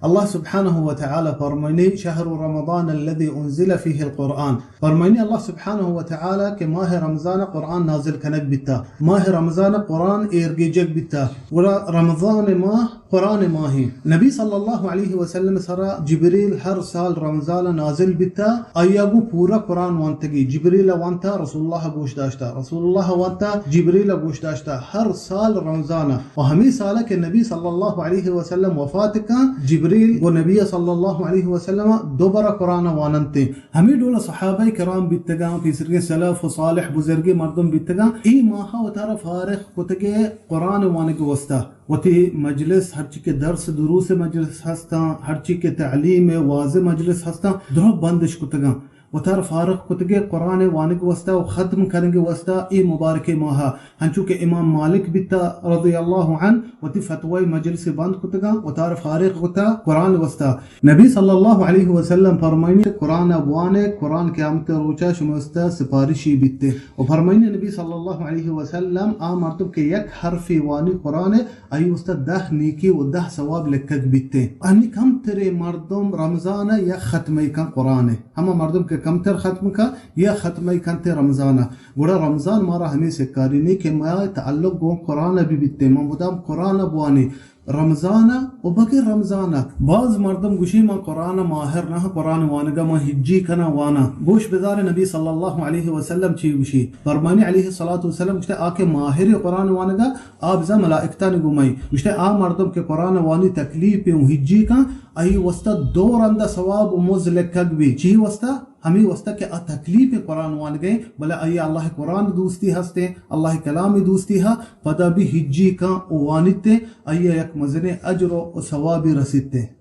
اللہ سبحانہ و تعالی فرمائنی، شہر رمضان الذي انزل فيه القرآن۔ فرمائنی اللہ سبحانہ و تعالی کہ ماہ رمضان قرآن نازل کنگ بیتا، ماہ رمضان قرآن ایرگیجگ بیتا، گڑا رمضان ماہ قرآن ماہ۔ نبی صلی اللہ علیہ وسلم سرا جبریل ہر سال رمضان نازل بیتا، آیا گو پورا قرآن وانتگی، جبریل وانتا، رسول اللہ گوش داشتا، رسول اللہ وانتا، جبریل گوش داشتا، ہر سال رمضان۔ و ہمیں سال کہ نبی صلی اللہ علیہ وسلم وفات کن، جبریل گو نبی صلی اللہ علیہ وسلم دوبارہ قرآن واننتے۔ ہمیں ڈول صحابہ کرام بیتگاں، پیسرگیں سلف و صالح بزرگیں مردم بیتگاں، اے ماہ وتارا فارغ کتگے قرآن وانگ واسطہ۔ وتی مجلس، ہرچی کہ درس دروس مجلس ہستاں، ہرچی کہ تعلیم واز مجلس ہستاں، درو بندش کتگاں۔ وتارا فارغ کتگے قرآن وانگ واسطہ و ختم کنگ واسطہ اے مبارک ماہ، ہنچو کہ امام مالک بیتا رضی اللہ عنہ وتی فتوی مجلس بند کتگاں، وتارا فارغ کتا قرآن واسطہ۔ نبی صلی اللہ علیہ وسلم فرمائنی، قرآن بوانے، قرآن قیامت روچا شما واسطہ سپارشی بیتے۔ و فرمائنی نبی صلی اللہ علیہ وسلم، آ مردم کہ یک حرفی وانی قرآن، آئی واسطہ دہ نیکی و دہ ثواب لکھگ بیتے۔ انی کمترے مردم رمضان یک ختمے کن قرآن۔ ہما مردم کہ کمتر ختم کن، یک ختمے کنتے رمضان۔ گڑا رمضان مارا ہمیں سکاری نہیں کہ ما تعلق گوں قرآن بھی بیتے، ما مدام قرآن بوانے رمضان و بغیر رمضان۔ باز مردم گوشی، ما قرآن ماہر نہ، قرآن وانگا ما ہجی کنا وانا۔ گوش بدار نبی صلی اللہ علیہ وسلم چی گوشی۔ فرمانی علیہ الصلوۃ والسلام گوشتے، آ کہ ماہر قرآن وانگا، آ بزاں ملائکتانی گومائی۔ گوشتے، آ مردم کہ قرآن وانی تکلیف اوں ہجی کن، آئی واسطہ دو رندہ ثواب و مز لکھگ بی۔ چی واسطہ؟ ہمیں واسطہ کہ آ تکلیف قرآن وانگے، بلے آئی اللہ قرآن دوستی ہستے، اللہ کلام دوستی ہا، پدا بھی ہجی کن و وانیتے، آئی یک مزنے اجر و ثوابی رسیتے۔